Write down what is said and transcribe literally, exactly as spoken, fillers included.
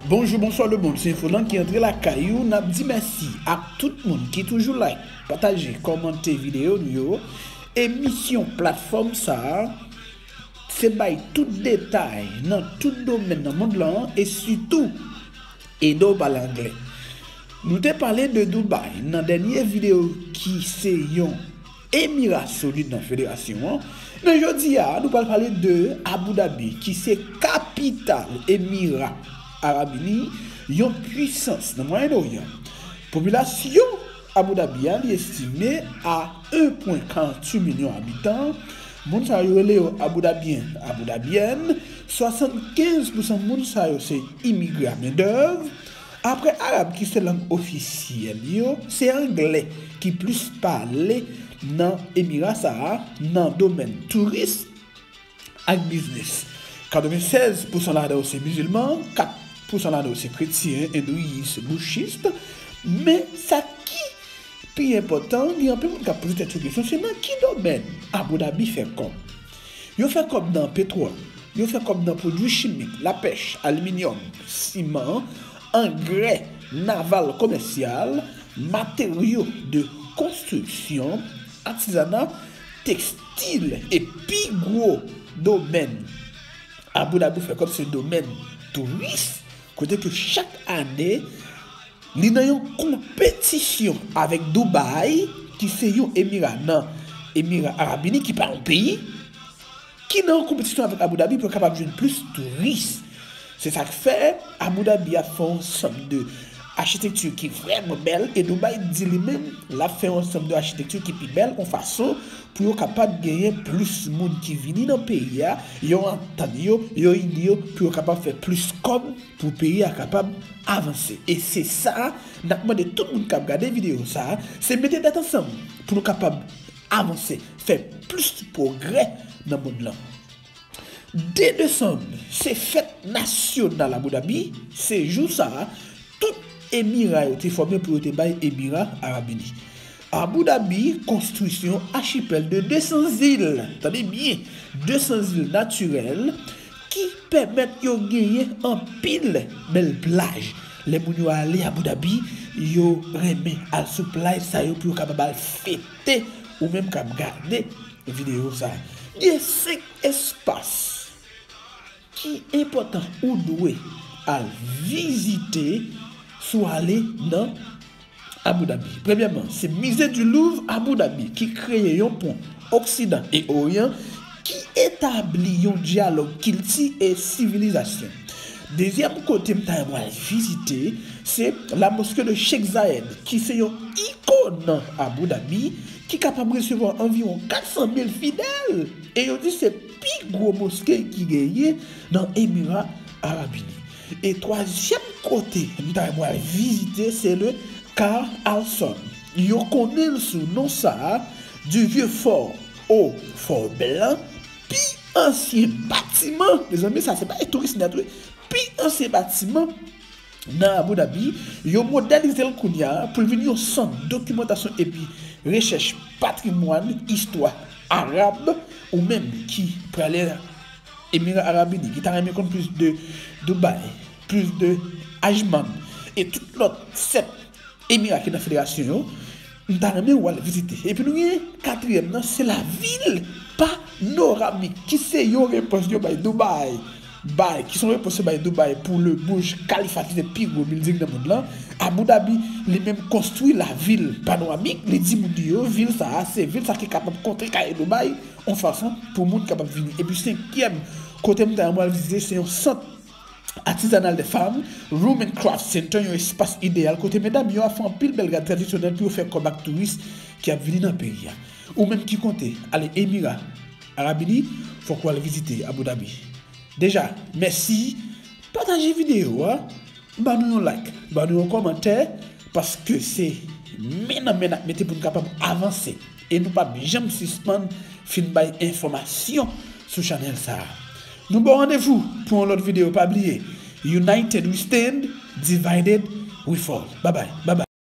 Bonjou, bonswa lemonn, se Enfoland ki antre lakay ou. N ap di mèsi ak tout moun ki toujou like, pataje, kòmante videyo nou yo. E misyon platfòm sa a, se bay tout detay nan tout domèn nan mond lan, e sitou ede w pale anglè. Nou te pale de Dubai nan dènye videyo, ki se yon emira solid nan federasyon an. Men jodi a, nou pral pale de Abu Dhabi, ki se kapital Emira Arab Ini, yon pwisans nan Mwayen Oryan. Popilasyon Abu Dhabi a, li estime a en pwen karant-uit milyon abitan. Moun sa yo rele yo Abu Dhabien, Abu Dhabien. Swasannkenz pousan moun sa yo se imigre a mendèv. Apre arab, ki se lang ofisyèl yo, se anglè ki plis pale nan emira sa a, nan domèn touris ak biznis. Katrevennsèz pousan ladan yo se mizilman, kat pousan ladan yo se kretyen, endouyis, bouchis. Men sa ki pi enpòtan, gen anpil moun k ap poze tèt yo kesyon, se nan ki domèn Abu Dhabi fè kòb? Yo fè kòb nan petwòl, yo fè kòb nan pwodui chimik, lapèch, aliminyòm, siman, angrè, naval, komèsyal, materyo de konstriksyon, atizana, tekstil, e pi gwo domèn Abu Dhabi fè kòb se domèn touris, kote ke chak ane, li nan yon konpetisyon avèk Dubai, ki se yon emira nan Emira Arab Ini, ki pa yon peyi, ki nan yon konpetisyon avèk Abu Dhabi pou yo kapab jwenn plis touris. Se sa k fè Abu Dhabi ap fè yon ansanm de achitekti ki vrèman bèl, e Dubai di li menm l ap fè yon ansanm de achitekti ki pi bèl, yon fason pou yo kapab genyen plis moun ki vini nan peyi a, yo antann yo, yo ini yo, pou yo kapab fè plis kòb pou peyi a kapab avanse. E se sa, n ap mande tout moun k ap gade videyo sa a, se mete tèt ansanm pou nou kapab avanse, fè plis pwogrè nan mond lan. De desanm, se fèt nasyonal Abu Dhabi, se jou sa a, tout emira yo te fòme pou yo te bay Emira Arab Ini. Abu Dhabi konstwi sou yon achipèl de de san zil, tande byen, de san zil natirèl, ki pèmèt yo genyen anpil bèl plaj. Lè moun yo ale Abu Dhabi, yo renmen al sou plaj sa yo pou yo kapab al fete, ou menm k ap gade videyo sa. Gen senk espas ki enpòtan ou dwe al vizite si w ale nan Abu Dhabi. Premyèman, se Musée du Louvre Abu Dhabi, ki kreye yon pon Oksidan e Oryan, ki etabli yon dyalòg kilti e sivilizasyon. Dezyèm kote m ta renmen al vizite, se la mosquée de Sheikh Zayed, ki se yon ikòn nan Abu Dhabi, ki kapab resevwa anviwon kat san mil fidèl. E yo di se pi gwo moske ki genyen nan Emira Arab Ini. E twazyèm kote m ta renmen al vizite, se le Carl Alson. Yo konnen l sou non sa a, du Vieux Fort au Fort Blanc, pi ansyen batiman, mezanmi, sa se pa touris nèt, wi, pi ansyen batiman nan Abu Dhabi, yo modèlize l kounye a pou l vin yon sant dokimantasyon epi rechèch patrimwàn, istwa arab, ou menm ki prale Emira Arab Ini, ki ta renmen konn plis de Dubai, plis de Ajman, e tout lòt sèt emira ki nan federasyon yo, m ta renmen w al vizite. Epi nou gen katriyèm nan, se lavil panoramik, ki se yon repons yo bay Dubai, bay, ki se yon repons yo bay Dubai pou le Burj Khalifa, ki se pi gwo bilding nan mond lan. Abu Dhabi, li menm, konstwi lavil panoramik, li di moun li yo, vil sa a, se vil sa ki kapab kontrekaye Dubai, yon fason pou moun kapab vini. Epi senkyèm kote m ta renmen w al vizite, se yon sant atizanal de fanm, Room and Craft Center, yon espas ideyal kote medam yo ap fè anpil bèl rad tradisyonèl pou yo fè kòb ak touris ki ap vini nan peyi a. Ou menm ki konte ale Emira Arab Ini, fòk w al vizite Abu Dhabi. Deja, mèsi. Pataje videyo a, ban nou yon like, ban nou yon kòmantè, paske se men nan men n ap mete pou n kapab avanse. E nou p ap janm sispann fin bay enfòmasyon sou chanèl sa a. Nou ba w randevou pou yon lòt videyo. Pa bliye, United we stand, divided we fall. Babay, babay.